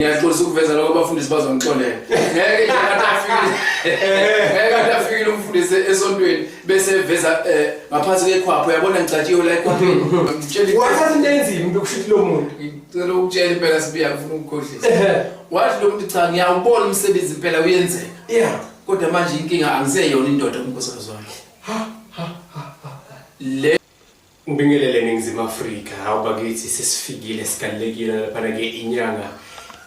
Ngiyaxolisa ukuveza lokho, abafundisi bazongixolela. Ngeke nje athi afikile. Ngeke athi afikile umfundisi esontweni bese eveza ngaphansi kwekhwapha, uyabona ngicatshiwe la ekhwapheni. Ngitshela Wathatha into enzima into kushuthi lo muntu. Ngicela ukutshela impela sibiya, ngifuna ukukhohlisa. Wathi lo muntu, cha, ngiyawubona umsebenzi impela uyenzeka. Kodwa manje inkinga angiseyona indoda kunkosikazi wami. Le Ngibingelele Ningizimu Afrika. Hawu bakithi, sesifikile, sigalelekile laphana ke inyanga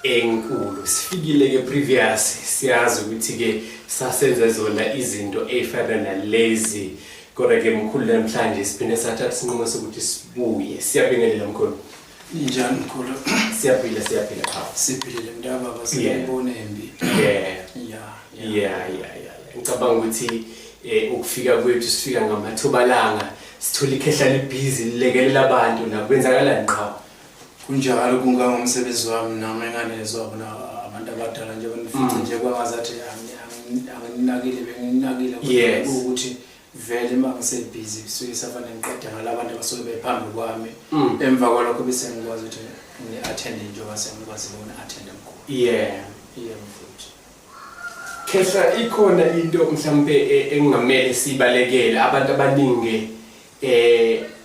enkulu. Sifikile ke previous, siyazi ukuthi ke sasenza zona izinto ezifana nalezi. Kodwa ke mkhulu, namhlanje siphinde sathatha isinqumo sokuthi sibuye. Siyabingelela, mkhulu. Njani, mkhulu? Siyaphila, siyaphila, cha. Siphilile mntababa, siyibone embi. Yeah. Ngicabanga ukuthi ukufika kwethu sifika ngamathubalanga, sithola ikhehla libhizi lilekelela abantu la, kwenzakalani qha? Kunjalo, kungangomsebenzi wami nami enganezwa bona abantu abadala nje benifice nje kwangazathi angininakile, bengininakile, kodwa kuwukuthi vele uma ngisebhizi kusuke safanele ngiqede ngala bantu abasuke bephambi kwami. Emva kwalokho bese ngikwazi ukuthi ngi-attende njengoba sengikwazi ukuni-attenda, mkhulu. Yebo futhi. Khehla, ikhona into mhlambe engingamele sibalekele? Abantu abaningi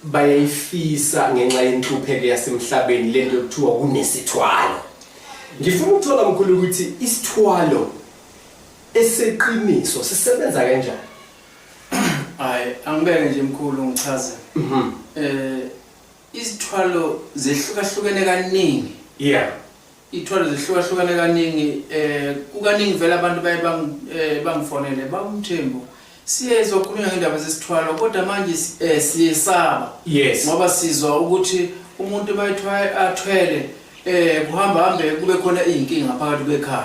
bayayifisa ngenxa yenhlupheko yasemhlabeni lento ekuthiwa kunesithwalo. Ngifuna ukuthola, mkhulu, ukuthi isithwalo eseqiniso sisebenza kanjani? Hayi, angibeke nje mkhulu, ngichaze. Izithwalo zehlukahlukene kaningi. Ithwalo zihlukahlukene kaningi, kukaningi vele abantu baye bangifonele, bamthembu siyezwa khulunywa ngendaba zesithwalo, kodwa manje siyesaba ngoba sizwa ukuthi umuntu bayithwa athwele, kuhamba hambe kube khona izinkinga phakathi kwekhaya.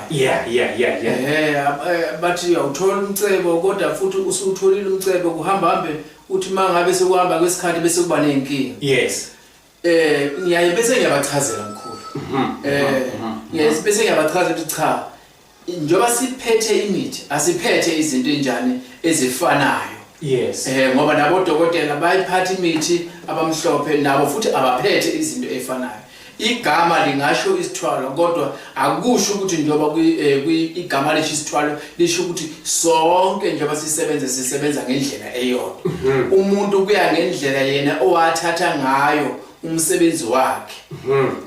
Bathi awuthola umcebo, kodwa futhi usutholile umcebo, kuhamba hambe uthi mangabe sekuhamba kwesikhathi bese kuba nezinkinga. Ngiyaye bese ngiyabachazela, mkhulu. Ngiyaye bese ngiyabachazela ukuthi cha, njengoba siphethe imithi, asiphethe izinto enjani ezifanayo. Ngoba nabo dokotela bayiphatha imithi, abamhlophe nabo futhi abaphethe izinto ezifanayo. Igama lingasho isithwalo, kodwa akusho ukuthi njengoba igama lisho isithwalo lisho ukuthi sonke njengoba sisebenza sisebenza ngendlela eyodwa. Umuntu kuya ngendlela yena owathatha ngayo umsebenzi wakhe.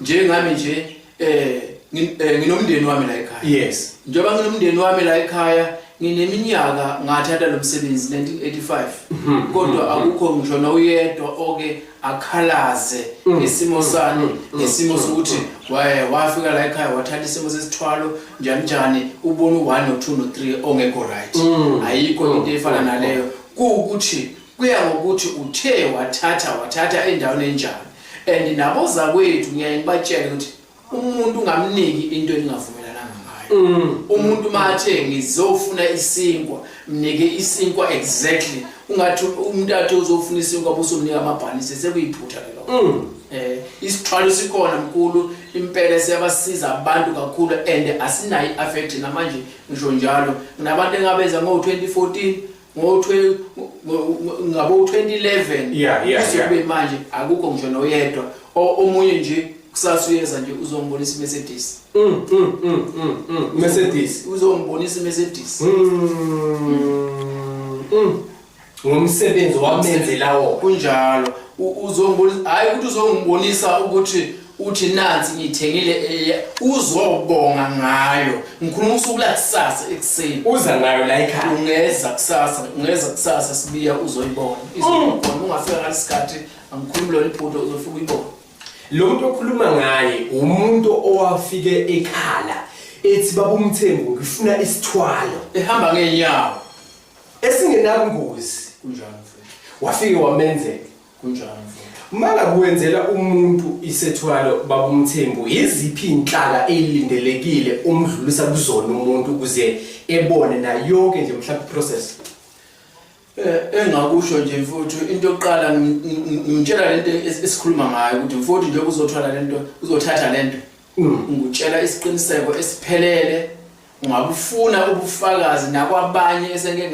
Njengami nje, nginomndeni wami la ekhaya. Njengoba nginomndeni wami la ekhaya, ngineminyaka ngathatha lo msebenzi, 1985, kodwa akukho ngisho noyedwa oke akhalaze ngesimo sani, ngesimo sokuthi waye wafika la ekhaya wathatha isimo sesithwalo njani njani, ubona u1 no2 no3 ongekho right. Ayikho into efana naleyo. Kuwukuthi kuya ngokuthi uthe wathatha endaweni enjani, and nabo zakwethu ngiyaye ngibatshele ukuthi umuntu ungamniki into eningavumelananga ngayo. Umuntu mathe ngizofuna isinkwa, mnike isinkwa exactly. Ungathi umuntu athi uzofuna isinkwa busumnika amabhanisi, sekuyiphutha ke lokho. Isithwalo sikhona, mkhulu, impela siyabasiza abantu kakhulu and asinayo i-affect namanje. Ngisho njalo kunabantu engabenza ngo-2014, ngabo 2011 kuze kube manje akukho ngisho noyedwa. Omunye nje kusasa uyeza nje uzongibonisa iMercedes. Mercedes. Uzongibonisa iMercedes. Ngomsebenzi wamenzela wona. Kunjalo. Uzongibonisa, hayi ukuthi uzongibonisa ukuthi uthi nansi ngiyithengile, uzobonga ngayo. Ngikhuluma usuku la kusasa ekuseni. Uza nayo la ekhaya. Ungeza kusasa, ungeza kusasa sibiya, uzoyibona, izoyibona. Ungafika ngalesikhathi, angikhulumi lona iphutha, uzofika uyibona. Lo muntu okhuluma ngaye umuntu owafike ekhala ethi, "Babumthembu, ngifuna isithwalo," ehamba ngeenyawo esingenabungozi. Kunjalo, mfowethu. Wafike wamenzela. Kunjalo, mfowethu. Mangakuwenzela umuntu isethwalo, babumthembu, iziphi inhlaka elindelekile umdlulisa kuzona umuntu ukuze ebone na yonke nje mhlawumbe process? Engakusho nje mfowethu, into yokuqala ngimtshela lento esikhuluma ngayo ukuthi mfowethu, njengoba uzothwala lento, uzothatha lento, ngikutshela isiqiniseko esiphelele. Ungabufuna ubufakazi nakwabanye esengike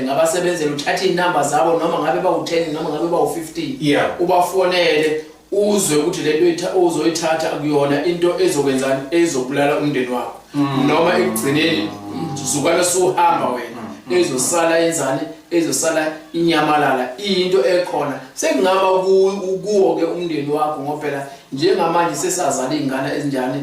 ngabasebenzela, uthathe iy'namba zabo, noma ngabe bawu-10 noma ngabe bawu-15, ubafonele. Uzwe ukuthi lento ozoyithatha akuyona into ezokwenzani, ezobulala umndeni wakho, noma ekugcineni mzukwana suhamba wena, ezosala yenzani, ezosala inyamalala into ekhona. Sekungaba kuwo ke umndeni wakho, ngoba phela njengamanje sesazala izingane ezinjani,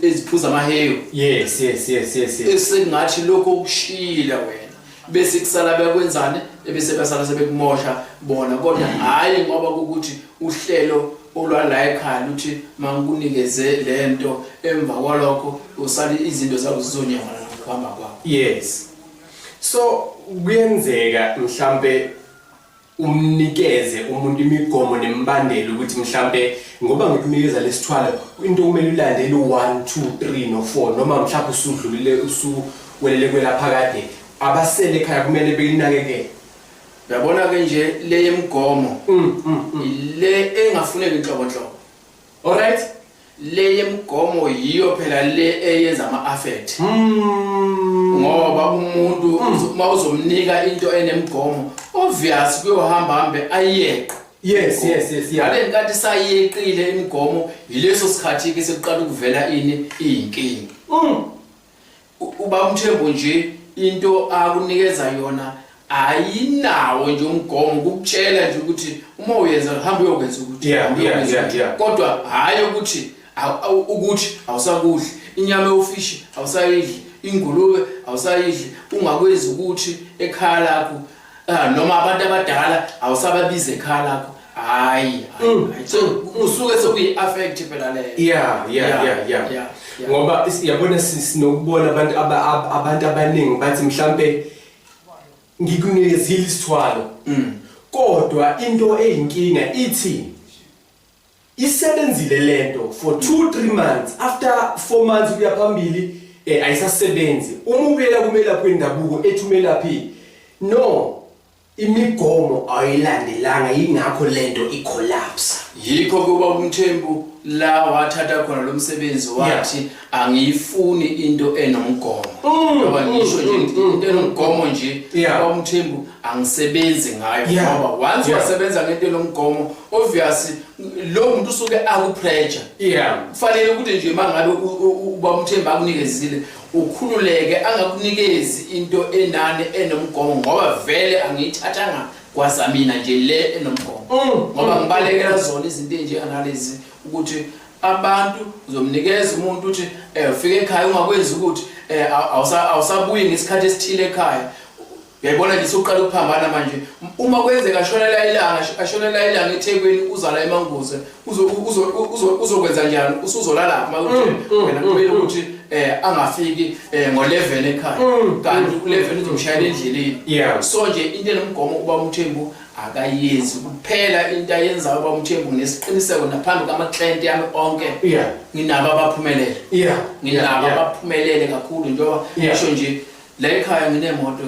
eziphuza amahewu. yes yes yes yes yes Esengathi lokho okushiyile wena bese kusala bekwenzani, ebese basala sebekumosha bona, kodwa hayi ngoba ukuthi uhlelo olwala ekhaya luthi mangikunikeze lento, emva kwalokho usale izinto zakho zizonyamalala ngokuhamba kwakho. Yes, so kuyenzeka mhlambe umnikeze umuntu imigomo nemibandela ukuthi mhlambe ngoba ngikunikeza lesithwalo, into kumele ulandele u1 2 3 no 4, noma mhlawumbe usudlulile, usuwelele kwelaphakade, abasele ekhaya kumele beyinakekele? Uyabona ke nje, le yemigomo le engafuneki inhlobonhlobo. Le yemigomo yiyo phela le eyenza ama-affect, ngoba umuntu uma uzomnika into enemigomo, obvious kuyohamba hambe ayeqe. Yes yes yes yeah Ngale nkathi sayeqile imigomo, yileso sikhathi ke sekuqala ukuvela ini, iy'nkinga. Uba uMthembu nje, into akunikeza yona ayinawo nje umgomo, kukutshela nje ukuthi uma uyenza, hamba uyokwenza ukuthi hamba uyokwenza ukuthi. Kodwa hhayi ukuthi ukuthi awusakudli inyama yofishi, awusayidli ingulube, awusayidli, ungakwenzi ukuthi ekhaya lakho, noma abantu abadala awusababiza ekhaya lakho. Hayi, hayi, hayi. So kusuke sekuyi-affect phela leyo. Ngoba yabona, sinokubona abantu abantu abaningi bathi mhlambe ngikunikezile isithwalo, kodwa into eyinkinga ithi isebenzile lento for 2 3 months, after 4 months kuya phambili ayisasebenzi. Uma ubuyela kumelaphi wendabuko, ethi umelaphi, no, imigomo ayilandelanga, yingakho lento icollapse. Yikho kuba uMthembu la wathatha khona lo msebenzi, wathi angiyifuni into enomgomo, ngoba ngisho nje into enomgomo nje, uba uMthembu angisebenzi ngayo, ngoba once wasebenza ngento enomgomo, obviously lo muntu usuke aku-pressure. Kufanele ukuthi nje mangabe uba uMthembu akunikezile, ukhululeke, angakunikezi into enani enomgomo, ngoba vele angiyithathanga kwazamina nje le enomgomo, ngoba ngibalekela zona izinto ezinjengalezi, ukuthi abantu uzomnikeza umuntu ukuthi ufike ekhaya ungakwenzi ukuthi awusabuyi ngesikhathi esithile ekhaya. Uyayibona nje, suqala ukuphambana manje. Uma kwenzeka ashonela ilanga, ashonela ilanga eThekwini, uzala eManguze, uzokwenza njani? Usuzolala makuthi wena kumele ukuthi angafiki ngo11 ekhaya, kanti u11 uzomshayela endleleni. So nje into enomgomo uba uMthembu akayenzi. Kuphela into ayenzayo uba uMthembu, nesiqiniseko naphambi kwama-client yami onke, nginabo abaphumelele, nginabo abaphumelele kakhulu, njengoba ngisho nje la ekhaya nginemoto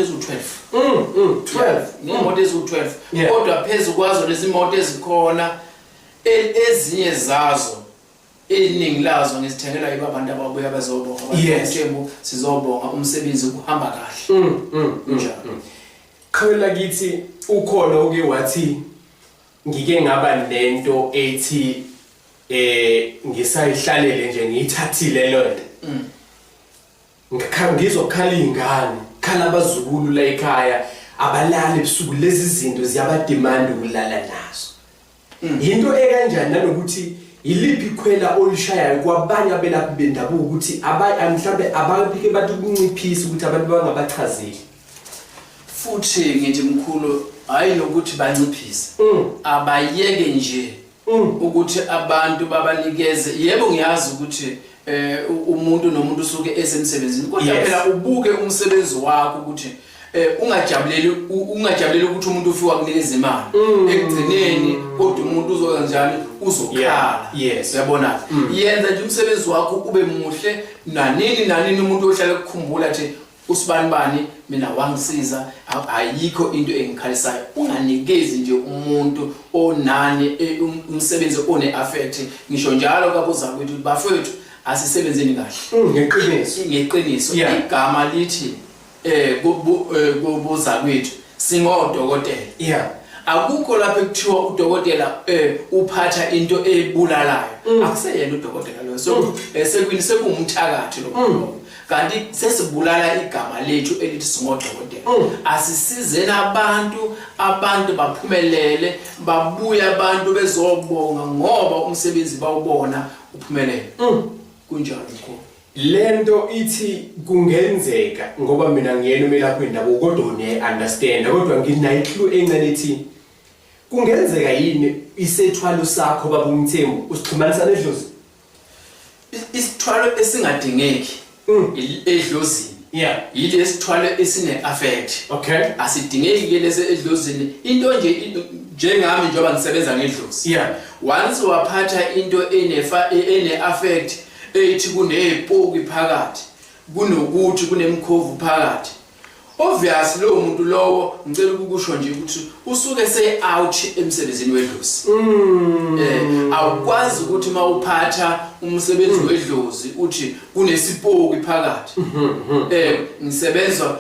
eziwu-12. 12. Nginemoto eziwu-12. Kodwa phezu kwazo lezi moto ezikhona, ezinye zazo, iningi lazo ngizithengela yibo abantu ababuya bezobonga. Mthembu, sizobonga, umsebenzi kuhamba kahle. Njalo. Qhawe lakithi, ukhona oke wathi ngike ngaba nento ethi ngisayihlalele nje, ngiyithathile lonto, ngizokhala iy'ngane, khala abazukulu la ekhaya, abalali ebusuku, lezi zinto ziyabademand ukulala nazo. Yinto ekanjani, nanokuthi yiliphi ikhwela olishayayo kwabanye abelaphi bendabuko ukuthi mhlambe abaphike bathi ukunciphisa ukuthi abantu bangabachazeli? Futhi ngithi mkhulu, hayi nokuthi banciphise, abayeke nje ukuthi abantu babanikeze. Yebo, ngiyazi ukuthi umuntu nomuntu usuke esemsebenzini, kodwa phela ubuke umsebenzi wakho ukuthi ungajabuleli ukuthi umuntu ufika kunikeza imali ekugcineni, kodwa umuntu uzoyenza njani? Uzokhala. Uyabona, yenza nje umsebenzi wakho ube muhle, nanini nanini umuntu ohlala ekukhumbula nje, usibani bani mina wangisiza, ayikho into engikhalisayo. Unganikezi nje umuntu onani umsebenzi one-affect. Ngisho njalo kabuza kwethu, bafowethu, asisebenzeni kahle. Ngeqiniso. Ngeqiniso. Igama lithi kubuza kwethu, singodokotela. Akukho lapho ekuthiwa udokotela uphatha into ebulalayo. Akuseyena udokotela lo. So sekwini sekuwumthakathi lo. Kanti sesibulala igama lethu elithi singodokotela. Asisizeni abantu, abantu baphumelele, babuye abantu bezobonga ngoba umsebenzi bawubona uphumelele. Kunjalo mkhulu. Lento ithi kungenzeka ngoba mina ngiyena umelaphi wendabuko kodwa ngiyayi understand kodwa nginayo clue encane ethi kungenzeka yini isethwalo sakho baba uMthembu usixhumanisa nedlozi? Isithwalo esingadingeki edlozini. Yilesithwalo esine affect. Asidingeki ke lesi edlozini. Into nje njengami njengoba ngisebenza ngedlozi. Once waphatha into enefa ene affect ethi kunezipoki phakathi, kunokuthi kunemkhovu phakathi. Obvious lowo muntu lowo ngicela ukukusho nje ukuthi usuke se out emsebenzini wedlozi. Awukwazi ukuthi mawuphatha umsebenzi wedlozi uthi kunesipoki phakathi. Ngisebenza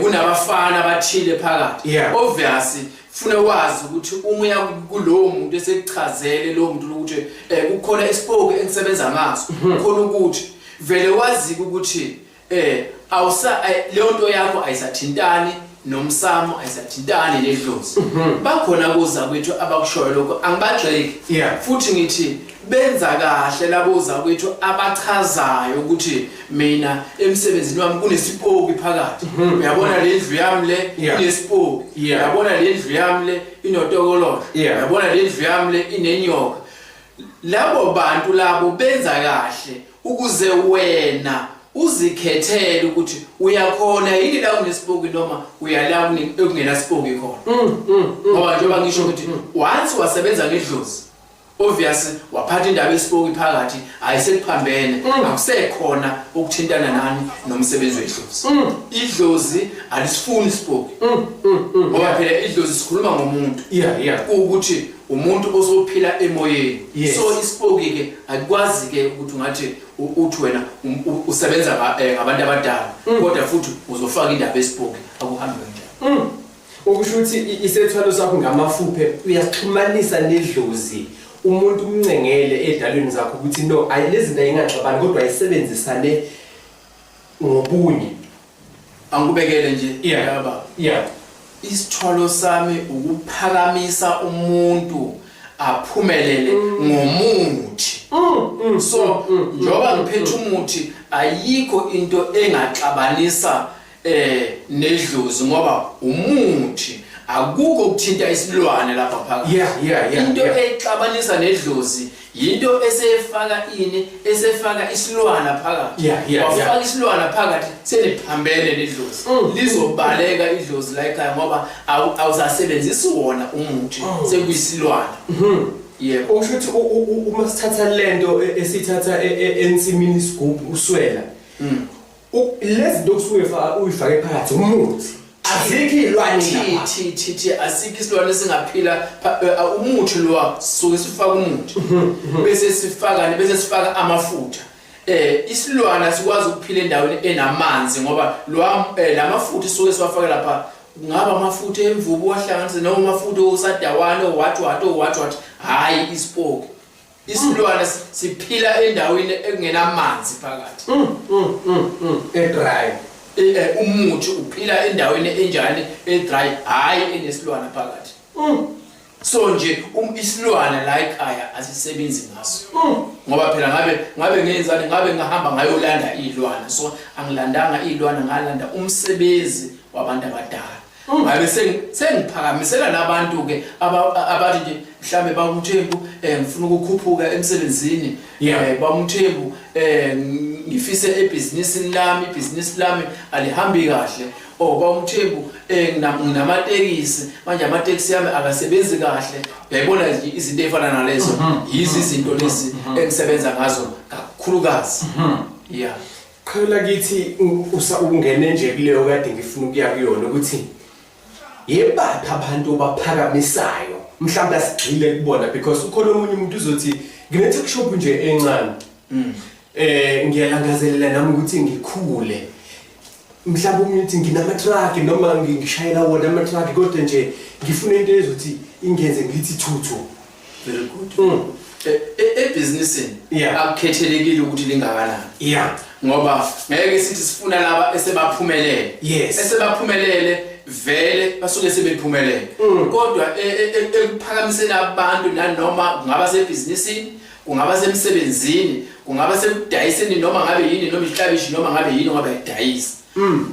kunabafana abathile phakathi. Obvious funa wazi ukuthi uma uya kulowo muntu esekuchazele lowo muntu ukuthi kukhona isipoki engisebenza ngaso, kukhona ukuthi vele wazi ukuthi awusa leyo nto yakho ayisathintani nomsamo, ayisathintani nedlozi. Bakhona kuza kwethu abakushoyo lokho, angibagxeki. Futhi ngithi benza kahle labo zakwethu abachazayo ukuthi mina emsebenzini wami kunesipoki phakathi. Uyabona le ndlu yami le inesipoki. Uyabona le ndlu yami le inotokolosho. Uyabona le ndlu yami le inenyoka. Labo bantu labo benza kahle ukuze wena uzikhethele ukuthi uyakhona yini la kunesipoki noma uyala ekungenasipoki khona. Ngoba njengoba ngisho ukuthi once wasebenza ngedlozi, obvious waphatha indaba yesipoki phakathi, ayisekuphambene, akusekhona ukuthintana nani nomsebenzi wedlozi. Idlozi alisifuni isipoki. Ngoba phela idlozi sikhuluma ngomuntu. Ukuthi umuntu ozophila emoyeni. So isipoki ke akwazi ke ukuthi ungathi uthi wena usebenza ngabantu abadala, kodwa futhi uzofaka indaba yesipoki, akuhambi kanjalo. Okusho ukuthi isethwalo sakho ngamafuphe uyasixhumanisa nedlozi. Umuntu umncengele edalweni zakho ukuthi no, ayi lezi zinto ayingaxabani kodwa ayisebenzisane ngobunye. Angikubekele nje yaba. Isithwalo sami ukuphakamisa umuntu aphumelele ngomuthi. So njengoba ngiphethe umuthi ayikho into engaxabanisa nedlozi ngoba umuthi akukho ukuthinta isilwane lapha phakathi. Into exabanisa nedlozi yinto esefaka ini, esefaka isilwana phakathi. Wafaka isilwana phakathi seliphambene nedlozi. Lizobaleka idlozi la ekhaya ngoba awusasebenzisi wona umuthi, sekuyisilwana. Yebo. Okusho ukuthi uma sithatha lento esithatha ensimini isigubhu uswela. Lezi zinto kusuke uyifake phakathi umuthi. Azikho izilwane lapha. Thi, thi, thi, asikho isilwane esingaphila umuthi lo suke sifaka umuthi. Bese sifaka, bese sifaka amafutha. Isilwane sikwazi ukuphila endaweni enamanzi ngoba lamafutha suke siwafaka lapha. Kungaba amafutha emvubu wahlanganise noma amafutha osadawane what what what what. Hayi isipoki. Isilwane siphila endaweni ekungenamanzi phakathi. E-dry. Umuthi uphila endaweni enjani? E-dry, hayi enesilwane phakathi. So nje isilwane la ekhaya asisebenzi ngaso. Ngoba phela ngabe ngenzani, ngabe ngahamba ngayolanda izilwane. So angilandanga izilwane, ngalanda umsebenzi wabantu abadala. Ngabe sengiphakamisela nabantu ke abathi nje mhlambe baMthembu ngifuna ukukhuphuka emsebenzini, baMthembu ngifise ebhizinisini lami, ibhizinisi lami alihambi kahle. Oh baMthembu nginamatekisi manje amatekisi yami akasebenzi kahle. Uyayibona nje izinto ezifana nalezo, yizi izinto lezi engisebenza ngazo kakhulukazi. Qhela kithi ungene nje kuleyo kade ngifuna ukuya kuyona ukuthi yebaphi abantu obaphakamisayo mhlawumbe asigxile kubona, because ukhona omunye umuntu uzothi ngine tuck shop nje encane. Ngiyalangazelela nami ukuthi ngikhule. Mhlawumbe omunye uthi nginama-truck noma ngishayela wona ama-truck kodwa nje ngifuna into ezothi ingenze ngithi thuthu. Very good. Ebhizinisini akukhethelekile ukuthi lingakanani. Ngoba ngeke sithi sifuna laba esebaphumelele. Esebaphumelele vele basuke sebephumelele. Kodwa ekuphakamiseni abantu nanoma kungaba sebhizinisini, kungaba semsebenzini, kungaba sekudayiseni noma ngabe yini noma iklabishi noma ngabe yini ongabe yidayisa.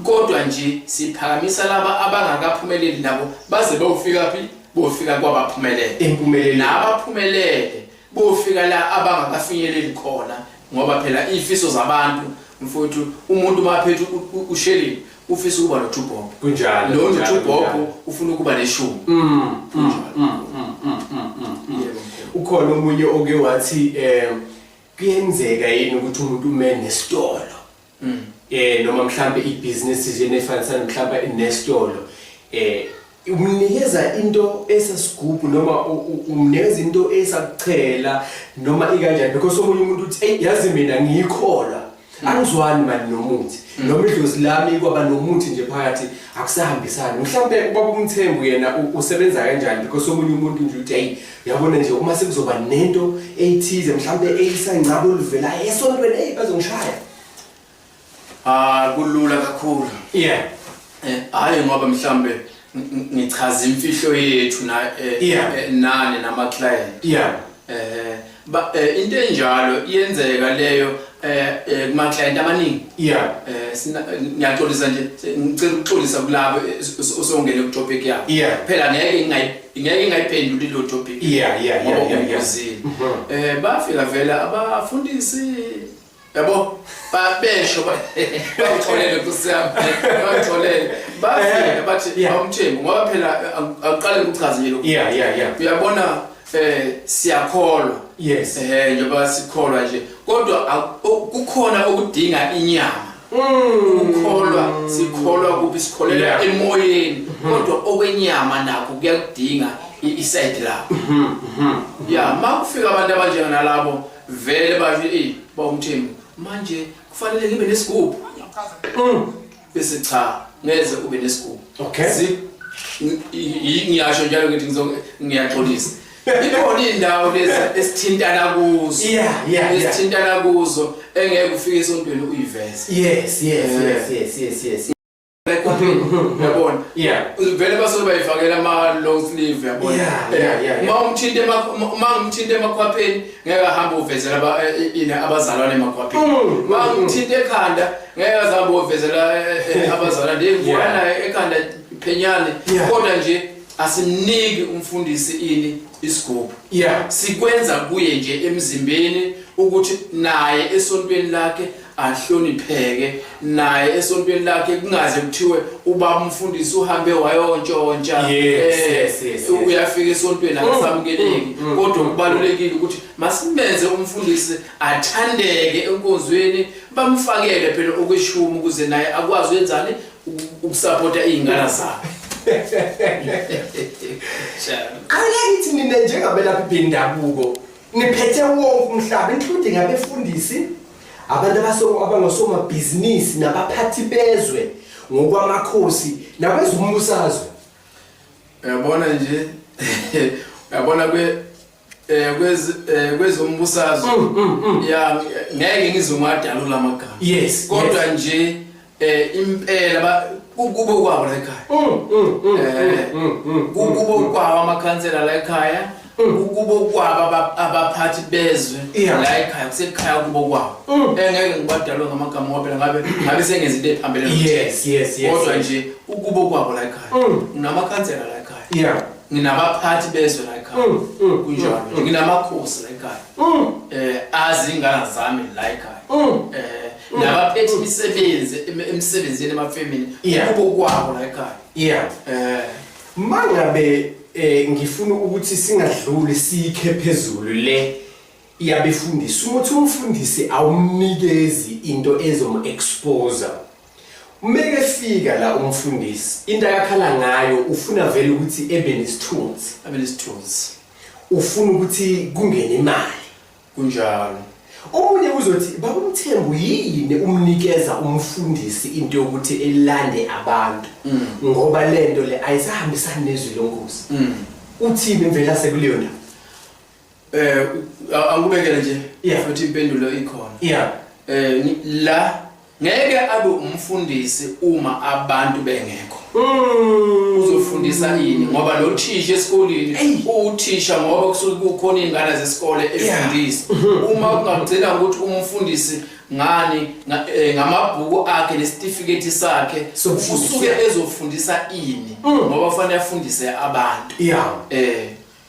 Kodwa nje siphakamisa laba abangakaphumeleli nabo baze beyofika phi? Bofika kwabaphumelele. Empumelelweni. Nabaphumelele bofika la abangakafinyeleli khona ngoba phela izifiso zabantu mfowethu umuntu maphethe ushelile ufisa ukuba no-two bob. Kunjalo. Lo no-two bob ufuna ukuba neshumi. Yebo. Ukhona omunye oke wathi kuyenzeka yini ukuthi umuntu ume nesitolo noma mhlambe ibhizinisi nje nefanisana mhlambe nesitolo umnikeza into esasigubhu noma umnikeza into esakuchela noma ikanjani because omunye umuntu uthi hey yazi mina ngiyikholwa angizwani mani nomuthi noma idlozi lami kwaba nomuthi nje phakathi akusahambisani. Mhlambe ubaba uMthembu yena usebenza kanjani because omunye umuntu nje uthi hey yabona nje uma sekuzoba nento ethize mhlambe eyisancabo oluvelayo esontweni hey bazongishaya. Kulula kakhulu. Hayi ngoba mhlambe ngichaza imfihlo yethu na nani nama client. Into enjalo iyenzeka leyo kuma client amaningi. Ngiyaxolisa nje, ngicela ukuxolisa kulabo osongene ku topic yabo. Phela ngeke ngingayiphenduli lo topic. Ngoba ungibuzile. Bafika vele abafundisi yabo babesho bangitholele Nkosi yami, bangitholele bafika bathi awumthembu ngoba phela akuqale ukuchaza nje lokho. Uyabona siyakholwa. Njengoba sikholwa nje kodwa kukhona okudinga inyama. Ukukholwa sikholwa kuphi? Sikholelwa emoyeni kodwa okwenyama nakho kuyakudinga iside lakho. Makufika abantu abanjengalabo vele basho bawumthembu manje kufanele ngibe nesigubhu. Bese cha ngeze ube nesigubhu. Ngiyasho njalo ngithi ngiyaxolisa. Ikhona indawo lezi esithintana kuzo. Esithintana kuzo engeke ufike esontweni uyiveze. Yes. Uyabona? Vele basuke bayifakela ama long sleeve uyabona? Uma umthinte emakhwapheni ngeke ahambe uvezela abazalwane emakhwapheni. Uma umthinte ekhanda ngeke ahambe uvezela abazalwane. Ngibona naye ekhanda phenyane. Kodwa nje asimniki umfundisi ini isigubhu. Sikwenza kuye nje emzimbeni ukuthi naye esontweni lakhe ahlonipheke, naye esontweni lakhe kungaze kuthiwe ubaba umfundisi uhambe wayontshontsha. Uyafika esontweni akasamukeleki. Kodwa kubalulekile ukuthi masimenze umfundisi athandeke enkonzweni, bamfakele phela okweshumi ukuze naye akwazi ukwenzani ukusupporta izingane zakhe. Angithi nina njengabelaphi bendabuko niphethe wonke umhlaba including abefundisi, abantu abangasomabhizinisi nabaphathi bezwe ngokwamakhosi nakwezombusazwe. Uyabona nje, uyabona kwezombusazwe ya ngeke ngizongadalula amagama. Kodwa nje impela kubo kwabo la ekhaya. Kubo kwabo amakhansela la ekhaya, kubo kwabo abaphathi bezwe la ekhaya, kusekhaya kubo kwabo. Engeke ngibadalwe ngamagama ngoba phela ngabe sengenza into ephambene nomthetho. Kodwa nje kubo kwabo la ekhaya. Nginamakhansela la ekhaya. Nginabaphathi bezwe la ekhaya. Kunjalo nje nginamakhosi la ekhaya. Azi ingane zami la ekhaya. Nabaphethe imisebenzi emsebenzini emafemini kubo kwabo la ekhaya. Mangabe ngifuna ukuthi singadluli sikhe phezulu le iyabefundisi, ukuthi umfundisi awumnikezi into ezomu-expose. Umeke fika la umfundisi into akakhala ngayo ufuna vele ukuthi ebe nesithunzi. Abe nesithunzi. Ufuna ukuthi kungene imali. Kunjalo. Omunye uzothi baba uMthembu yini umnikeza umfundisi into yokuthi elande abantu ngoba lento le ayisahambisani nezwi lenkosi. Uthini mvela sekuleyo ndawo? Angikubekele nje futhi impendulo ikhona. La ngeke abe umfundisi uma abantu bengekho. Uzofundisa ini ngoba lo thisha esikoleni uthisha ngoba kusuke kukhona izingane zesikole efundisa. Uma kungagcina ukuthi umfundisi ngani ngamabhuku akhe nesitifiketi sakhe usuke ezofundisa ini ngoba kufanele afundise abantu.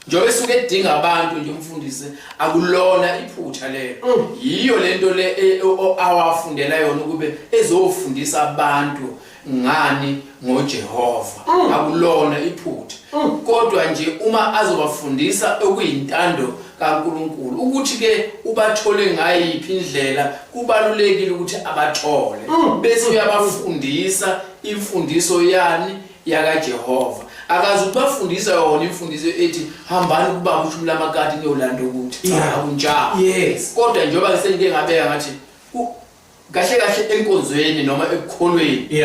Njengoba esuke edinga abantu nje umfundisi akulona iphutha lelo. Yiyo lento le awafundela yona ukube ezofundisa abantu ngani ngoJehova. Akulona iphutha. Kodwa nje uma azobafundisa okuyintando kaNkuluNkulu ukuthi ke ubathole ngayiphi indlela kubalulekile ukuthi abathole bese uyabafundisa imfundiso yani yakaJehova. Akazi ukubafundisa yona imfundiso ethi hambani kubaba ushumi lamakati niyolanda ukuthi cha akunjalo. Kodwa njengoba sengike ngabeka ngathi kahle kahle enkonzweni noma ekukholweni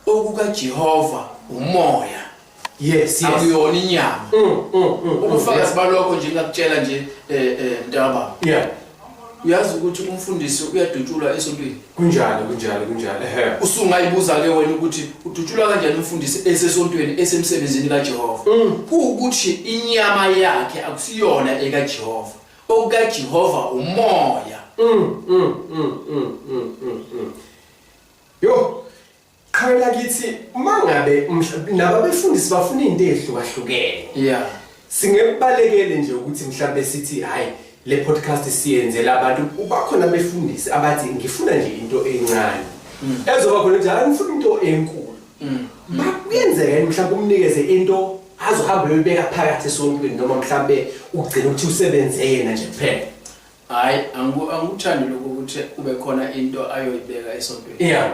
okukaJehova umoya. Yes. Akuyona inyama. Ubufakazi balokho nje ngakutshela nje mntaba. Uyazi ukuthi umfundisi uyadutshulwa esontweni. Kunjalo. Usungayibuza ke wena ukuthi udutshulwa kanjani umfundisi esesontweni esemsebenzini kaJehova. Kuwukuthi inyama yakhe akusiyona ekaJehova. OkukaJehova umoya. Yo qhawela kithi mangabe nababefundisi bafuna into ehlukahlukene. Singekubalekele nje ukuthi mhlambe sithi hayi le podcast siyenzela abantu ubakhona abefundisi abathi ngifuna nje into encane. Ezoba khona nje angifuna into enkulu. Bakuyenzeka mhlawumbe umnikeze into azohamba uyibeka phakathi esontweni noma mhlambe ugcina ukuthi usebenze yena nje kuphela. Hayi angikuthandi lokho ukuthi kube khona into ayoyibeka esontweni.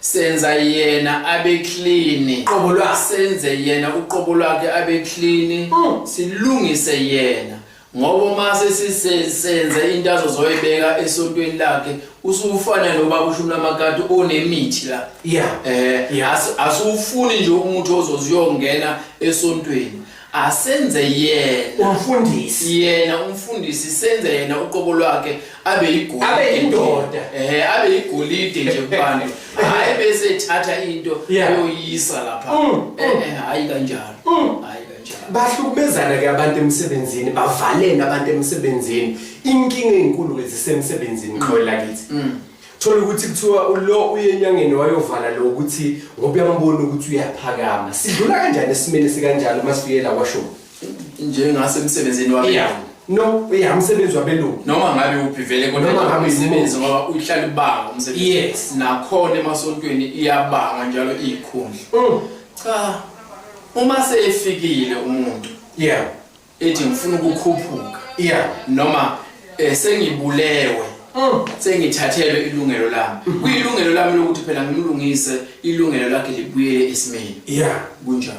Senza yena abe clean. Uqobo lwakhe. Senze yena uqobo lwakhe abe clean. Silungise yena. Ngoba uma sesisenze into azozoyibeka esontweni lakhe usufana nobaba ushumi lamakati onemithi la. Asufuni nje umuntu ozoziyongena esontweni. Asenze yena umfundisi. Yena umfundisi senze yena uqobo lwakhe abe yigolide. Abe yindoda. Abe yigolide nje kubantu. Hayi bese ethatha into ayoyisa lapha. Hayi kanjalo. Hayi kanjalo. Bahlukumezana ke abantu emsebenzini, bavalena abantu emsebenzini. Inkinga enkulu ke zisemsebenzini qhawela kithi. Thola ukuthi kuthiwa lo uye enyangeni wayovala lo ukuthi ngoba uyambona ukuthi uyaphakama. Sidlula kanjani esimeni sikanjalo uma sifikela kwaShumi? Njengasemsebenzini wabelungu. No, umsebenzi wabelungu. Noma ngabe uphi vele kodwa noma ngabe umsebenzi ngoba uhlala ubanga umsebenzi. Yes. Nakhona emasontweni iyabanga njalo ikhundla. Cha, uma sefikile umuntu ethi ngifuna ukukhuphuka. Noma sengibulewe. Sengithathelwe ilungelo lami. Kuyilungelo lami lokuthi phela ngimlungise ilungelo lakhe libuyele esimeni. Kunjalo.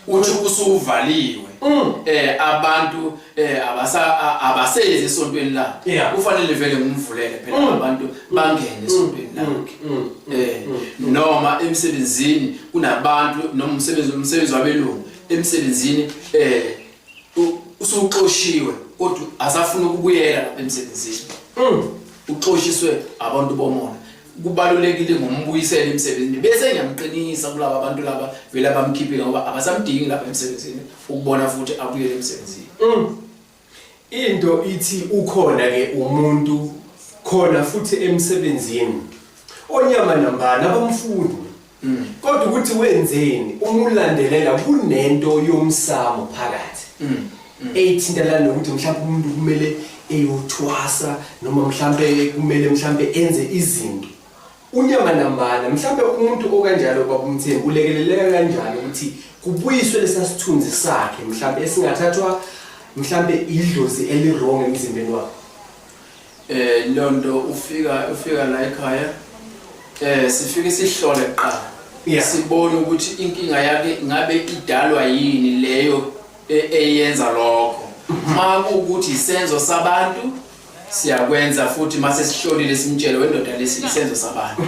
Uthi usuvaliwe. Abantu abasezi esontweni lakhe. Kufanele vele ngimvulele phela abantu bangene esontweni lakhe. Noma emsebenzini kunabantu noma umsebenzi wabelungu emsebenzini usuxoshiwe kodwa asafuna ukubuyela lapha emsebenzini. Uxoshiswe abantu bomona. Kubalulekile ngombuyisela emsebenzini bese ngiyamqinisa kulaba abantu laba vele abamkhiphile ngoba abasamdingi lapha emsebenzini ukubona futhi abuyele emsebenzini. Into ithi ukhona ke umuntu khona futhi emsebenzini onyama nambana abamfuni. Kodwa ukuthi wenzeni umulandelela kunento yomsamo phakathi. Eyithintelana nokuthi mhlawumbe umuntu kumele eyothwasa noma mhlawumbe kumele mhlawumbe enze izinto. Unyama nambana mhlawumbe umuntu okanjalo baba uMthembu ulekeleleka kanjani ukuthi kubuyiswe lesasithunzi sakhe mhlawumbe esingathathwa mhlawumbe idlozi eli-wrong emzimbeni wakhe. Lonto ufika la ekhaya sifike sihlole kuqala. Sibone ukuthi inkinga yakhe ingabe idalwa yini leyo eyenza lokho. Ma kuwukuthi isenzo sabantu siyakwenza futhi mase sihlolile simtshele wendoda lesi isenzo sabantu.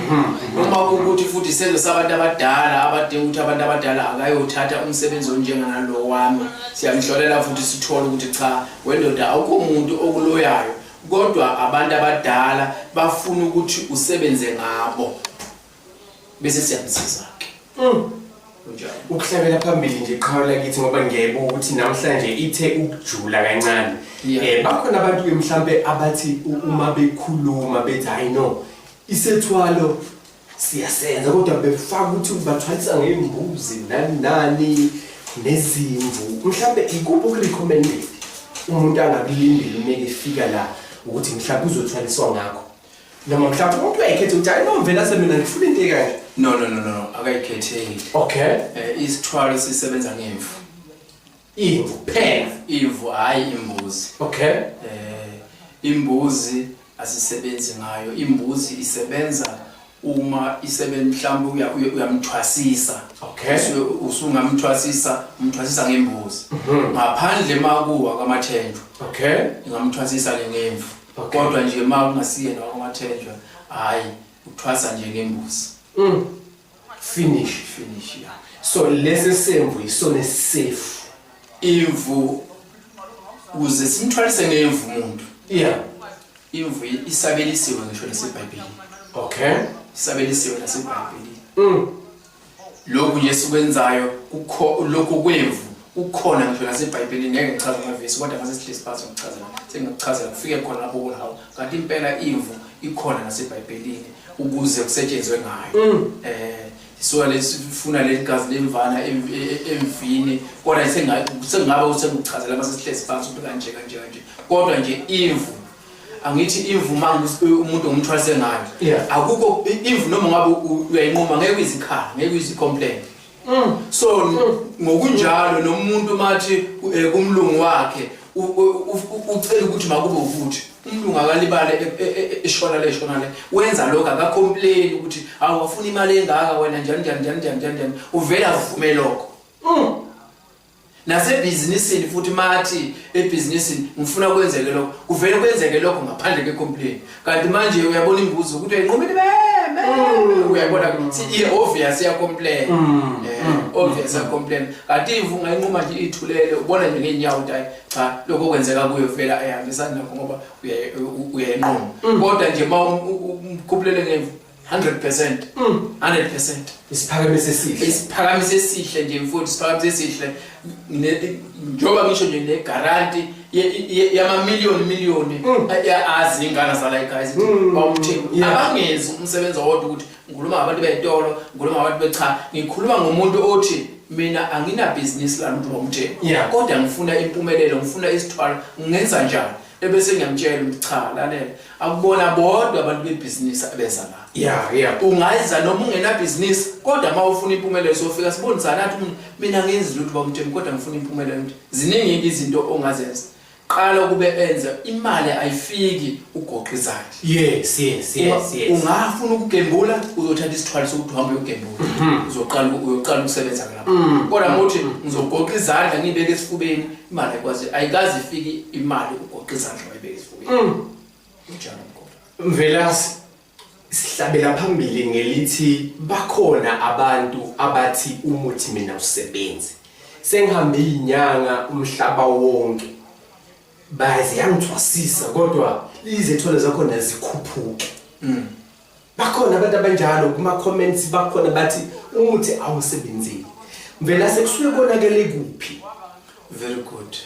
Uma kuwukuthi futhi isenzo sabantu abadala abadinga ukuthi abantu abadala akayothatha umsebenzi onjenganalo wami, siyamhlolela futhi sithole ukuthi cha wendoda awukho umuntu okuloyayo kodwa abantu abadala bafuna ukuthi usebenze ngabo bese siyamsiza ke. Kunjalo. Ukuhlabela phambili nje qhawe lakithi ngoba ngiyayibuka ukuthi namhlanje ithe ukujula kancane. Bakhona abantu ke mhlambe abathi uma bekhuluma bethi hayi no isethwalo siyasenza kodwa befaka ukuthi bathwalisa ngey'mbuzi nani nani nezimvu mhlambe ikuphi okurecommended umuntu angakulindeli uma efika la ukuthi mhlambe uzothwaliswa ngakho noma mhlawumbe umuntu uyayikhetha ukuthi hayi no mvelase mina ngifuna into ekanje. No no no no akayikhetheli. Okay. Isithwalo sisebenza ngemvu. Imvu kuphela. Imvu hayi imbuzi. Okay. Imbuzi asisebenzi ngayo. Imbuzi isebenza uma isebenza mhlawumbe uyamthwasisa. Okay. Usungamthwasisa, umthwasisa ngembuzi. Ngaphandle makuwa kwamathenjwa. Okay. Ingamthwasisa ke ngemvu. Okay. Kodwa nje ma kungasiyena wakwamathenjwa, hayi uthwasa nje ngembuzi. Finish. Finish ya. So lesi semvu isona safe. Imvu uze simthwalise ngemvu umuntu. Yeah. Imvu isabelisiwe ngisho naseBhayibhelini. Okay. Isabelisiwe naseBhayibhelini. Lokhu nje sikwenzayo kukho lokhu kwemvu kukhona ngisho naseBhayibhelini, ngeke ngichaze amavesi kodwa mase sihlezi phansi ngichazela, sengichazela kufike khona lapho kulawo. Kanti impela imvu ikhona naseBhayibhelini ukuze kusetshenzwe ngayo. Sisuka lesifuna leli gazi lemvana emvini kodwa sengabe usekuchazela mase sihlezi phansi ukuthi kanje kanje kanje. Kodwa nje imvu angithi imvu umuntu ngumthwalise ngayo. Akukho imvu noma ngabe uyayinquma ngeke uyizikhala, ngeke uyizicomplain. So ngokunjalo nomuntu mathi kumlungu wakhe ucela ukuthi makube ukuthi umlungu akalibale eshona le shona le, wenza lokho akacomplain ukuthi awufuna imali engaka wena njani njani njani njani njani njani, uvela avume lokho. Nasebhizinisini futhi mathi ebhizinisini ngifuna kwenzeke lokho, kuvele kwenzeke lokho ngaphandle kwecomplain. Kanti manje uyabona imbuzi ukuthi uyayinqumile be uyabona ukuthi i obvious iya complain. Obvious iya complain. Kanti imvu ungayinquma nje ithulele ubona nje ngeenyawo ukuthi hayi cha lokho kwenzeka kuyo vela ayihambisani nakho ngoba uyayinquma. Kodwa nje uma umkhuphulele ngemvu 100%. 100%. Isiphakamiso esihle. Isiphakamiso esihle nje mfowethu, isiphakamiso esihle. Njengoba ngisho nje ne guarantee yama million million azi ingane zala ekhaya sithi bawumthembu. Abangenzi umsebenzi owodwa ukuthi ngikhuluma ngabantu beyitolo, ngikhuluma ngabantu becha, ngikhuluma ngomuntu othi mina angina business la umuntu womthembu. Kodwa ngifuna impumelelo, ngifuna isithwalo, ngingenza njani? Ebese ngiyamtshela ukuthi cha lalela, akubona bodwa abantu bebhizinisi abeza la. Ungayenza noma ungena business kodwa uma ufuna impumelelo sofika sibonisana athi mina ngenzi lutho bamthembu kodwa ngifuna impumelelo. Ziningi izinto ongazenza. Qala kube enze imali ayifiki ugoqa izandla. Yes, yes, yes, yes. Ungafuna ukugembula uzothatha isithwalo sokuthi uhambe uyogembula. Uzoqala uyoqala ukusebenza lapho. Kodwa mawuthi ngizogoqa izandla ngibeke esifubeni imali ayikwazi ayikazi ifiki imali ugoqa izandla wayibeka esifubeni. Njalo mkhulu. Mvelase sihlabela phambili ngelithi bakhona abantu abathi umuthi mina usebenzi. Sengihambe izinyanga umhlaba wonke. Bazi yangithwasisa kodwa izethwalo zakhona zikhuphuke. Bakhona abantu abanjalo kuma comments bakhona bathi umuthi awusebenzeli. Mvelase kusuke konakele kuphi? Very good.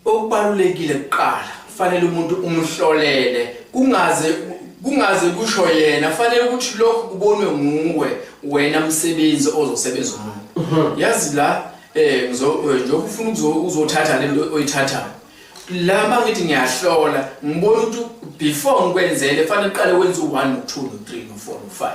Okubalulekile kuqala fanele umuntu umhlolele kungaze kusho yena, fanele ukuthi lokhu kubonwe nguwe wena msebenzi ozosebenza umuntu. Yazi la njengoba ufuna uzothatha lento oyithathayo. La mangithi ngiyahlola ngibona ukuthi before ngikwenzele fanele uqale wenze u1 no2 no3 no4 no5.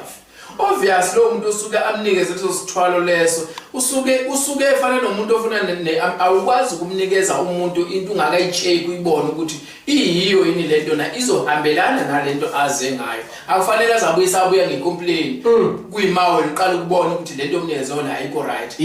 Obvious lo muntu osuke amnikeze leso sithwalo leso usuke usuke efana nomuntu ofuna awukwazi ukumnikeza umuntu into ungakayi-check uyibone ukuthi iyiyo yini lento na izohambelana nalento aze ngayo. Akufanele azabuye sabuya ngecomplain. Kuyimawe uqala ukubona ukuthi lento omnikeze yona ayikho right.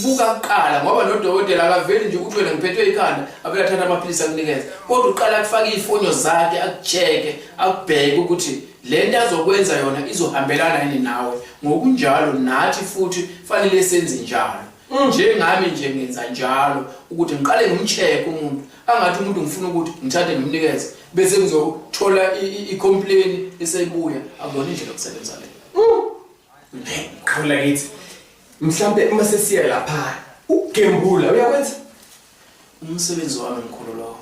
Buka kuqala ngoba nodokotela akaveli nje ukuthi wena ngiphethwe ikhanda avele athatha amaphilisi akunikeze. Kodwa uqala akufake izifonyo zakhe akucheke akubheke ukuthi lento azokwenza yona izohambelana yini nawe. Ngokunjalo nathi futhi fanele senze njalo. Njengami nje ngenza njalo ukuthi ngiqale ngimcheck umuntu, angathi umuntu ngifuna ukuthi ngithathe ngimnikeze bese ngizothola i-complaint esebuya. Akuyona indlela yokusebenza leyo. Khawula kithi mhlambe uma sesiya lapha ukugembula uyakwenza? Umsebenzi wami mkhulu lowo.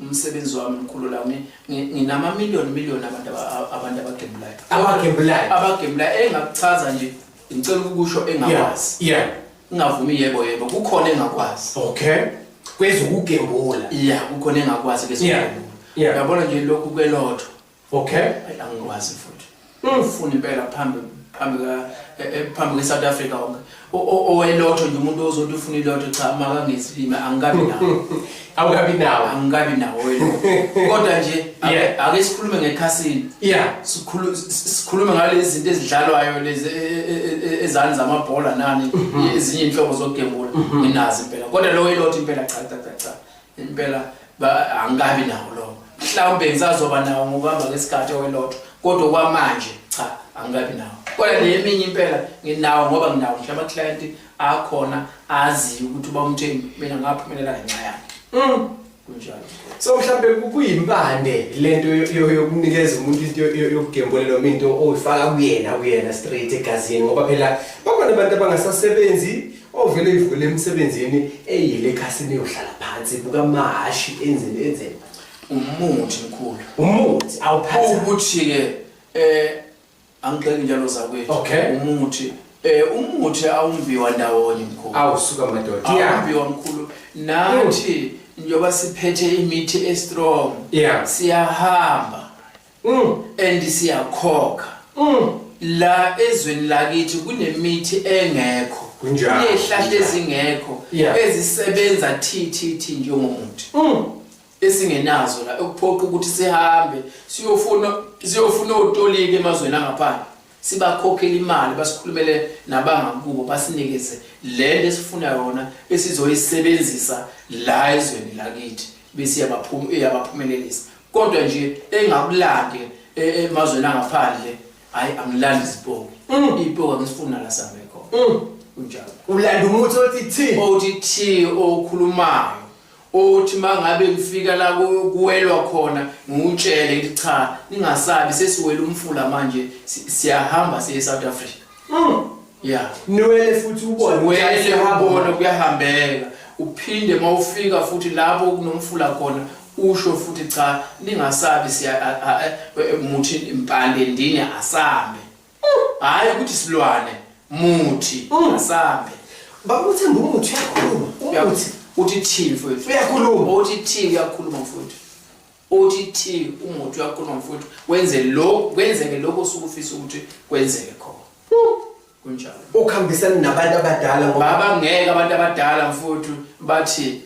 Umsebenzi wami mkhulu la, nginama million million abantu abantu abagembulayo. Abagembulayo. Abagembulayo engakuchaza nje ngicela ukusho engakwazi. Ngingavumi yebo yebo kukhona engakwazi. Okay. Kwezokugembula. Yeah, kukhona engakwazi kwezokugembula. Uyabona nje lokhu kwelotho. Okay. Angikwazi futhi. Ufuna impela phambi phambi ka phambi kwe South Africa wonke. Owelotho nje umuntu ozothi ufuna ilotho cha makangezilime angikabi nawo. Awukabi nawo. Angikabi nawo welotho. Kodwa nje ake sikhulume ngekhasini. Sikhulume ngalezi zinto ezidlalwayo lezi ezani zamabhola nani ezinye inhlobo zokugembula nginazo impela. Kodwa lo welotho impela cha cha cha cha. Impela angikabi nawo lo. Mhlawumbe ngisazoba nawo ngokuhamba kwesikhathi owelotho. Kodwa kwamanje cha angikabi nawo. Kodwa neminye impela nginawo ngoba nginawo ngisho ama client akhona aziyo ukuthi uba umthengi mina ngaphumelela ngenxa yakhe. Kunjalo. So mhlambe kuyimpande lento yokunikeza umuntu into yokugembula noma into oyifaka kuyena kuyena straight egazini, ngoba phela bakhona abantu abangasasebenzi ovele ivule emsebenzini eyile ekhasini yohlala phansi buka amahashi enzeni enzeni. Umuthi mkhulu. Umuthi awuphatha. Ukuthi ke angixeki njalo zakwethu. Umuthi umuthi awumbiwa ndawonye mkhulu. Awusuka madoda. Awumbiwa mkhulu. Nathi njengoba siphethe imithi estrong. Siyahamba. And siyakhokha. La ezweni lakithi kunemithi engekho. Kunezihlahla ezingekho ezisebenza thi thi thi njengomuthi. Esingenazo la ekuphoqa ukuthi sihambe siyofuna otoliki emazweni angaphandle. Sibakhokhela imali basikhulumele nabangakubo basinikeze lento esifuna yona esizoyisebenzisa la ezweni lakithi bese iyabaphumelelisa. Kodwa nje engakulandi emazweni angaphandle hayi angilandi izipoki. Izipoki angisifuna la sambe khona. Kunjalo. Ulanda umuthi othi thi. Othi thi okhulumayo. Othi mangabe ngifika la kuwelwa khona ngutshele ngithi cha ningasabi sesiwela umfula manje siyahamba siye eSouth Africa. Niwele futhi ubone wele ubone kuyahambeka. Uphinde mawufika futhi lapho kunomfula khona usho futhi cha ningasabi siya muthi impande ndini asambe. Hayi ukuthi silwane muthi asambe. Baba uthemba umuthi uyakhuluma. Umuthi uthi thi mfowethu. Uyakhuluma. Uthi thi uyakhuluma mfowethu. Uthi thi umuthi uyakhuluma mfowethu. Wenze lo kwenzeke lokho osuke ufisa ukuthi kwenzeke khona. Kunjalo. Ukhambisana nabantu abadala ngoba baba ngeke abantu abadala mfowethu bathi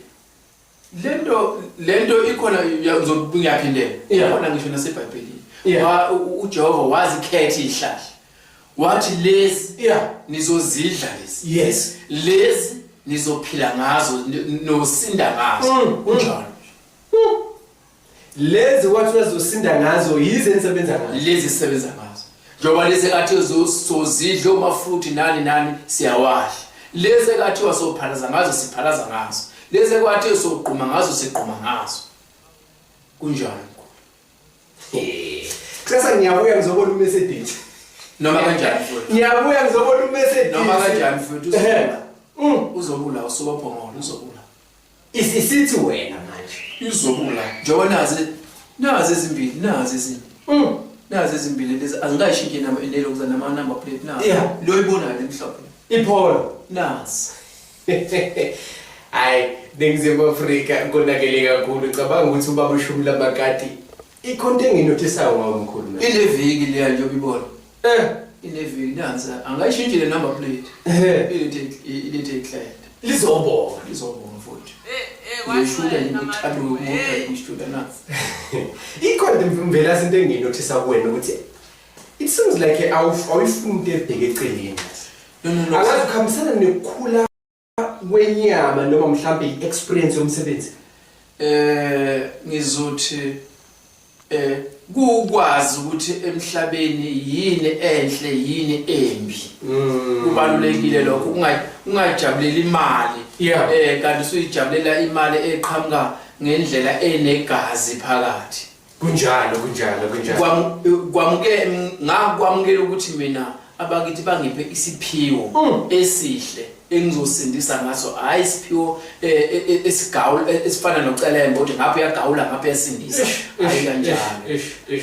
lento ikhona ngiyaphindela. Ikhona ngisho naseBhayibhelini. uJehova wazikhetha izihlahla. Wathi lezi nizozidla lezi. Lezi nizophila ngazo nosinda ngazo. Kunjalo. Lezi wathi uyazosinda ngazo yize enisebenza ngazo. Lezi sisebenza ngazo. Njengoba lezi kathi uzozidla omafruit nani nani siyawadla. Lezi kathi wasophalaza ngazo siphalaza ngazo. Lezi kwathi usogquma ngazo sigquma ngazo. Kunjalo mkhulu. Kusasa ngiyabuya ngizobona uMercedes. Noma kanjani futhi? Ngiyabuya ngizobona uMercedes. Noma kanjani futhi uzobula. Uzobula usubaphongolo uzobula. Isithi wena manje. Izobula. Njengoba nazi ezimbili, nazi ezinye. Nazi ezimbili lezi azingayishintshi nama nelokuza nama number plate nazi. Lo ibonayo lemhlophe. Ipholo. Nazi. Hayi, Ningizimu Afrika konakele kakhulu. Ngicabanga ukuthi ubaba ushumi lamakati ikhonto enginothisayo ngawo mkhulu mina. Ile viki leya nje obibona. Ineviki nansi angayishintshi le number plate. Ilethe ilethe iclient. Lizobonga. Lizobonga futhi. Uyeshuka nje uthanda umuntu ayishuka nansi. Ikhona Mvelase into engiyinothisa kuwena ukuthi it seems like awuyifuni into ebheke eceleni. No no no. Angazi kuhambisana nekukhula kwenyama noma mhlambe i-experience yomsebenzi. Ngizothi kukwazi ukuthi emhlabeni yini enhle yini embi. Kubalulekile lokho ungajabuleli imali. Kanti usuyijabulela imali eqhamuka ngendlela enegazi phakathi. Kunjalo kunjalo kunjalo. Ngakwamukela ukuthi mina abakithi bangiphe isiphiwo esihle engizosindisa ngaso, hayi isiphiwo esigawula esifana nocelembe ukuthi ngapha uyagawula ngapha uyasindisa, hayi kanjalo.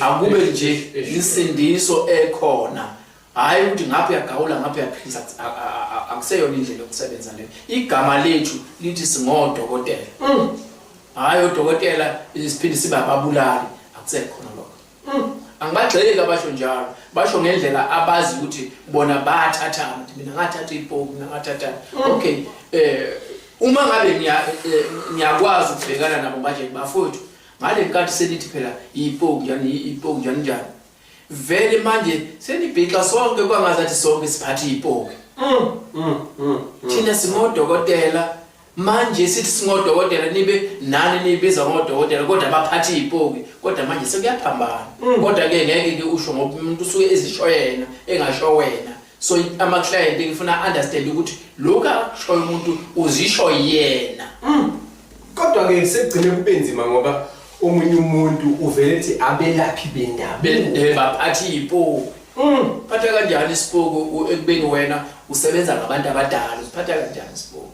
Akube nje insindiso ekhona, hayi ukuthi ngapha uyagawula ngapha uyaphilisa, akuseyona indlela yokusebenza leyo. Igama lethu lithi singodokotela, hayi odokotela isiphinde sibe ababulali, akusekhona lokho. Angibagxeki abasho njalo, basho ngendlela abazi ukuthi bona bathathana, ukuthi mina ngathatha ipoki, mina ngathatha. Okay, uma ngabe ngiyakwazi ukubhekana nabo manje bafowethu, ngale nkathi senithi phela ipoki njani ipoki njani njani, vele manje senibhixa sonke kwangazathi sonke siphathe ipoki. Thina singodokotela manje, sithi singodokotela nibe nani nibiza ngodokotela kodwa baphathe ipoki, kodwa manje sekuyaphambana. Kodwa ke ngeke ke usho ngoba umuntu usuke ezisho yena engasho wena. So ama client ngifuna understand ukuthi lokhu akushoyo umuntu uzisho yena. Kodwa ke sekugcine kube nzima ngoba omunye umuntu uvele ethi abelaphi bendabuko baphathe ipoki. Phatha kanjani isipoki ekubeni wena usebenza ngabantu abadala, usiphatha kanjani isipoki?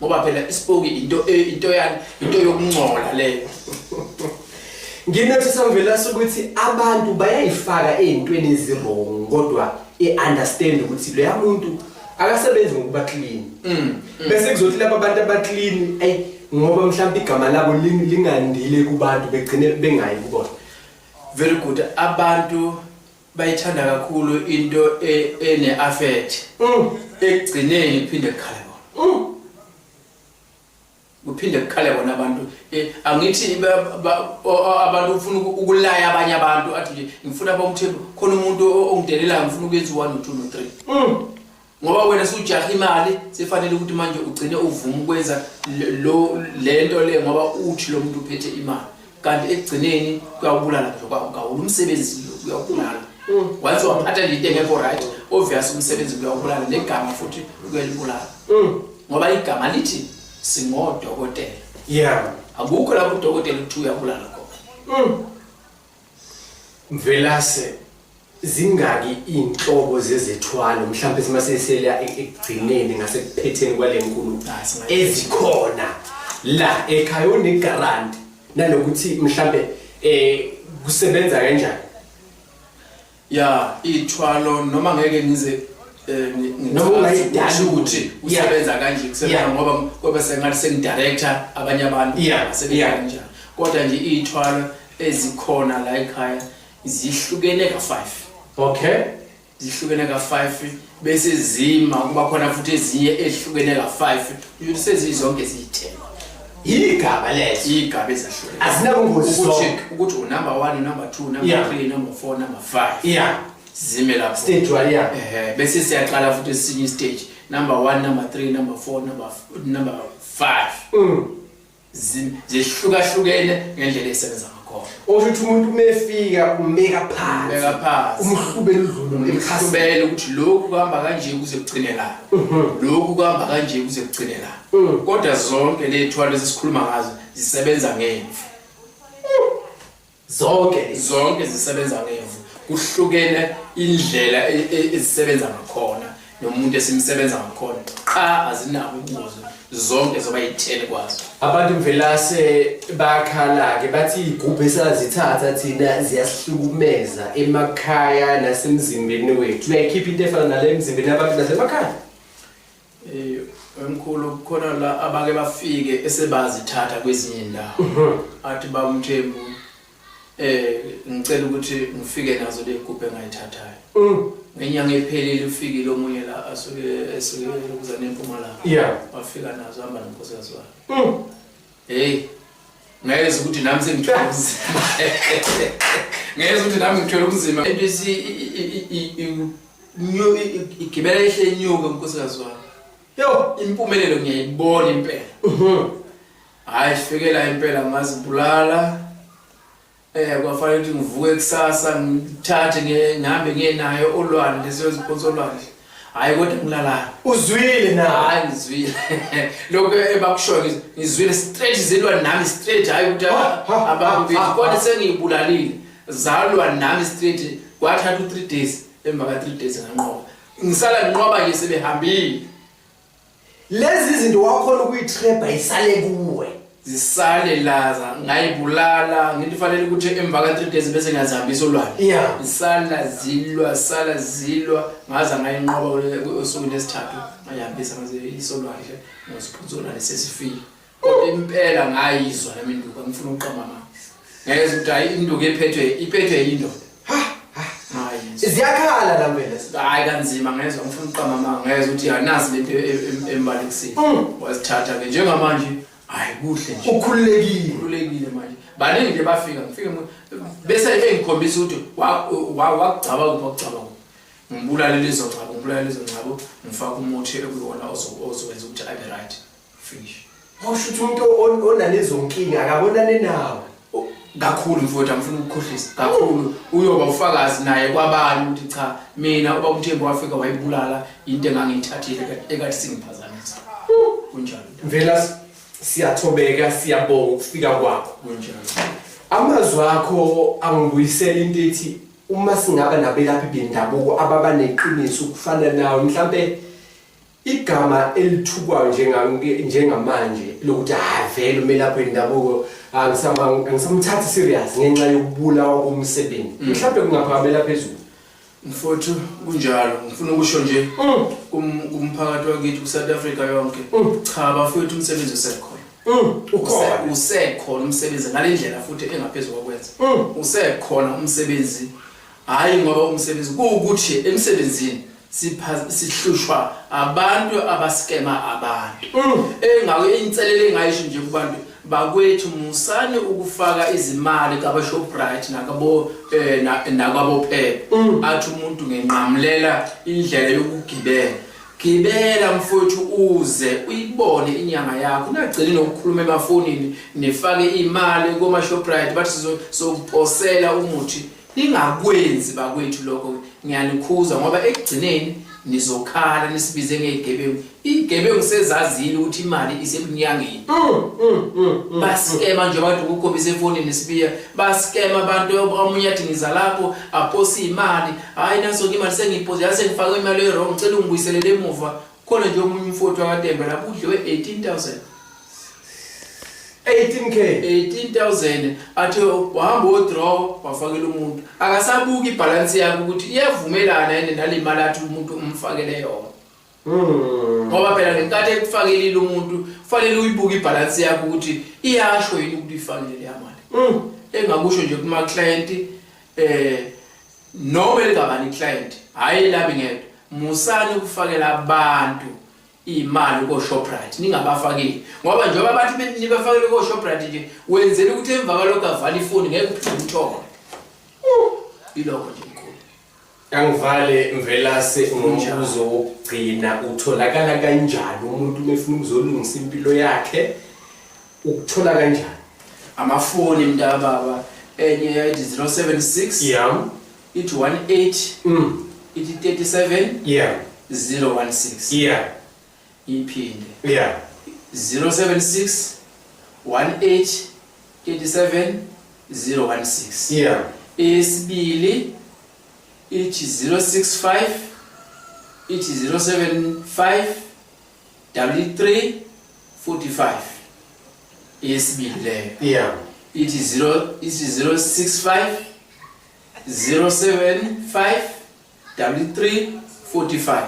Ngoba phela isipoki into into yani into yokungcola leyo. Nginothisa Mvelase ukuthi abantu bayayifaka ezintweni ezi-wrong kodwa e-understand ukuthi loya muntu akasebenzi ngokuba clean. Bese kuzothi laba abantu aba-clean ayi ngoba mhlawumbe igama labo lingandile kubantu begcine bengayi kubona. Very good. Abantu bayithanda kakhulu into ene-affect. Ekugcineni kuphinde kukhale bona. Kuphinde kukhale bona abantu. Angithi abantu ufuna ukulaya abanye abantu athi nje ngifuna abomthembu khona umuntu ongidelelayo ngifuna ukwenza 1 2 no 3. Ngoba wena sujaha imali sefanele ukuthi manje ugcine uvuma ukwenza lo lento le ngoba uthi lo muntu uphethe imali, kanti ekugcineni kuyawubulala nje kwawula umsebenzi kuyawubulala. Once waphatha nje into engekho right, obvious umsebenzi kuyawubulala negama futhi kuyalibulala. Ngoba igama lithi singodokotela. Akukho lapho udokotela uthi uyabulala khona. Mvelase, zingaki inhlobo zezethwalo mhlawumbe simasesela ekugcineni ngasekuphetheni kwale nkulumo ezikhona la ekhaya onegaranti nanokuthi mhlawumbe kusebenza kanjani? Ya, ithwalo noma ngeke ngize noma ungayidali ukuthi usebenza kanje kusebenza ngoba ngoba sengathi sengidirector abanye abantu sebenza kanjani, kodwa nje ithwalo ezikhona la ekhaya zihlukene ka-5. Okay. Zihlukene ka-5 bese zima kuba khona futhi ezinye ezihlukene ka-5, ukuthi sezizonke ziyi-10. Yigaba lezo. Igaba ezahlukene. Azinabungozi zonke. Ukuthi unumber 1, number 2, number 3, number 4, number 5. Zime lapho. Stage 1, yeah. Bese siyaqala futhi esinye stage. Number 1, number 3, number 4, number 5. Zihlukahlukene ngendlela esebenza ngakhona. Osho ukuthi umuntu umefika umbeka phansi. Umbeka phansi. Umhlubele udlule umhlubele ukuthi lokhu kuhamba kanje kuze kugcine la. Lokhu kuhamba kanje kuze kugcine la. Kodwa zonke lezithwalo esikhuluma ngazo zisebenza ngemvu. Zonke zonke zisebenza ngemvu. Kuhlukene indlela ezisebenza ngakhona nomuntu esimsebenza ngakhona. Qha azinabo ubungozi, zonke zoba yi-10 kwazo. Abantu Mvelase bakhala ke bathi igubhu esazithatha thina ziyasihlukumeza emakhaya nasemzimbeni wethu. Uyayikhipha into efana nale emzimbeni yabantu nasemakhaya? Emkhulu khona la abake bafike esebazithatha kwezinye indawo. Athi bamthembu ngicela ukuthi ngifike nazo le gubhu engayithathayo. Ngenyanga ephelile ufikile omunye la asuke esuke lokuzana eMpumalanga. Wafika nazo hamba nonkosikazi wakhe. Hey. Ngayeza ukuthi nami sengithwele ubunzima. Ngayeza ukuthi nami ngithwele ubunzima. Into isi igibela ihle inyuka unkosikazi wakhe. Yo, impumelelo ngiyayibona impela. Hayi sifikela impela ngazibulala. Kwafanele ukuthi ngivuke kusasa ngithathe ngihambe ngiye nayo olwandle siyoziphonsa olwandle. Hayi kodwa ngilalanga. Uzwile na? Hayi ngizwile. Lokho ebakushoyo ngizwile straight zilwa nami straight hayi ukuthi abantu kodwa sengiyibulalile. Zalwa nami straight kwathatha u3 days emva ka 3 days nganqoba. Ngisala nginqoba nje sebehambile. Lezi zinto wakhona ukuyitrapha isale kuwe. Zisale laza ngayibulala ngithi fanele ukuthi emva ka 3 days bese ngiyazihambisa olwandle. Isala zilwa sala zilwa ngaza ngayinqoba osukwini lesithathu ngayihambisa ngaze isolwandle ngosiphunza olwandle sesifile. Kodwa impela ngayizwa nami induku angifuna ukuqamba amanga. Ngayezwa ukuthi hayi induku ephethwe iphethwe yindoda. Ziyakhala la mvele. Hayi kanzima ngezwa ngifuna ukuqamba amanga ngezwa ukuthi anazi lento embalekisile. Wazithatha ke njengamanje hayi kuhle nje. Ukhululekile. Ukhululekile manje. Baningi nje bafika ngifike bese engikhombisa ukuthi wakugcaba kuphi wakugcaba kuphi. Ngibulale lezo ngcabo ngibulale lezo ngcabo ngifaka umuthi ekuyiwona ozokwenza ukuthi abe right. Finish. Washo ukuthi umuntu onalezo nkinga akabonane nawe. Kakhulu mfowethu angifuni ukukhohlisa kakhulu uyoba ufakazi naye kwabanye ukuthi cha mina uba uMthembu wafika wayibulala into engangiyithathile ekathi singiphazamisa. Kunjalo. Mvela siyathobeka siyabonga ukufika kwakho. Kunjalo. Amazwi akho angibuyisela into ethi uma singaba nabelaphi bendabuko ababa neqiniso ukufana nawe mhlambe igama elithukwayo njengamanje lokuthi ha vele umelaphi wendabuko angisamthathi serious ngenxa yokubulawa komsebenzi mhlawumbe kungaphakamela phezulu. Mfowethu kunjalo ngifuna ukusho nje kumphakathi wakithi ku-South Africa yonke cha bafowethu umsebenzi usekhona. Ukhona. Usekhona umsebenzi ngale ndlela futhi engaphezulu kokwenza. Usekhona umsebenzi hayi ngoba umsebenzi kuwukuthi emsebenzini sihlushwa abantu abaskema abantu. Engako inselele engayisho nje kubantu bakwethu musani ukufaka izimali kaba Shoprite nakabo nakwabo Pep. Athi umuntu ngenqamulela indlela yokugibela. Gibela mfowethu uze uyibone inyanga yakho ungagcini nokukhuluma emafonini nifake imali koma Shoprite bathi sizokuposela umuthi. Ningakwenzi bakwethu lokho ngiyanikhuza ngoba ekugcineni nizokhala nisibize ngezigebengu. Izigebengu sezazile ukuthi imali isebunyangeni. Baskema nje abantu ukukhombisa efonini sibiya. Baskema abantu omunye athi ngiza lapho apose imali. Hayi naso ke imali sengiyiphose yase ngifake imali e-wrong ngicela ungibuyiselele emuva. Khona nje omunye umfowethu akaTembe lapho udliwe 18,000. 18K. 18,000 athi wahamba o-draw wafakela umuntu akasabuki ibalance yakhe ukuthi iyavumelana yini nale mali athi umuntu umfakele yona. Ngoba phela ngenkathi ekufakelile umuntu kufanele uyibuke ibalance yakhe ukuthi iyasho yini ukuthi uyifakile leya mali. Engakusho nje kuma client noma elingabani client hayi lami ngedwa musani ukufakela abantu imali ko Shoprite ningabafakeli ngoba njengoba bathi nibafakele ko Shoprite nje wenzela ukuthi emva kwalokho avale ifoni ngeke uphinde umthole. Ilokho nje mkhulu. Angivale Mvelase ngombuzo wokugcina utholakala kanjani umuntu uma efuna ukuzolungisa impilo yakhe ukuthola kanjani? Amafoni mntakababa enye yayithi 076 ithi 18 ithi 37 016 iphinde 076 18 37 016 Eyesibili ithi 065 ithi 075 33 45 eyesibili leyo. Ithi 0 ithi 065 075 33 45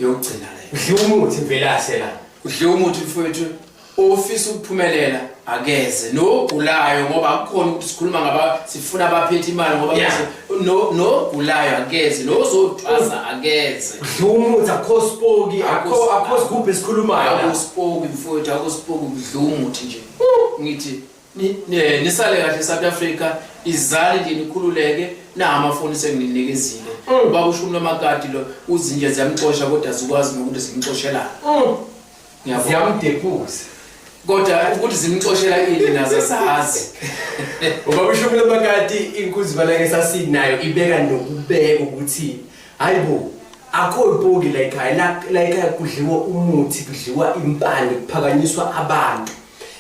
yokugcina leyo. Udliwa umuthi Mvelase la. Udliwa umuthi mfowethu ofisa ukuphumelela. Akeze nogulayo ngoba akukhona ukuthi sikhuluma ngaba sifuna abaphethe imali ngoba no nogulayo akeze nozothwasa akeze. Kudliwa umuthi akho spoki akho akho sigubhu esikhulumayo. Akho spoki mfowethu akho spoki kudliwa umuthi nje. Ngithi nisale kahle South Africa izali nje nikhululeke na amafoni sengininikezile. Ubaba ushumi lamakati lo uzinja ziyamxosha kodwa azikwazi nokuthi zimxoshelana. Ngiyabonga. Ziyamdepuza. Kodwa ukuthi zimxoshela ini nazo asazi. Ubaba ushumi lamakati inkunzi balake sasinayo ibeka nokubeka ukuthi hayibo akho ipoki la ekhaya la la ekhaya kudliwa umuthi kudliwa impande kuphakanyiswa abantu.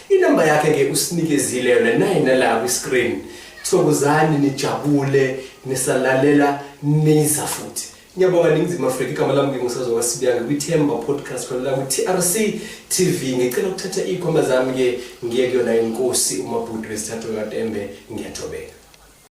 Inamba yakhe ke usinikezile yona nayi nala kwi screen. Thokozani nijabule nisalalela niza futhi. Ngiyabonga Ningizimu Afrika igama lami nginguSazo kaSibiyanga kwiThemba Podcast khona la ku-TRC TV ngicela ukuthatha iy'khwama zami ke ngiye kuyona inkosi uMabhudu wesithathu kaTembe ngiyathobeka.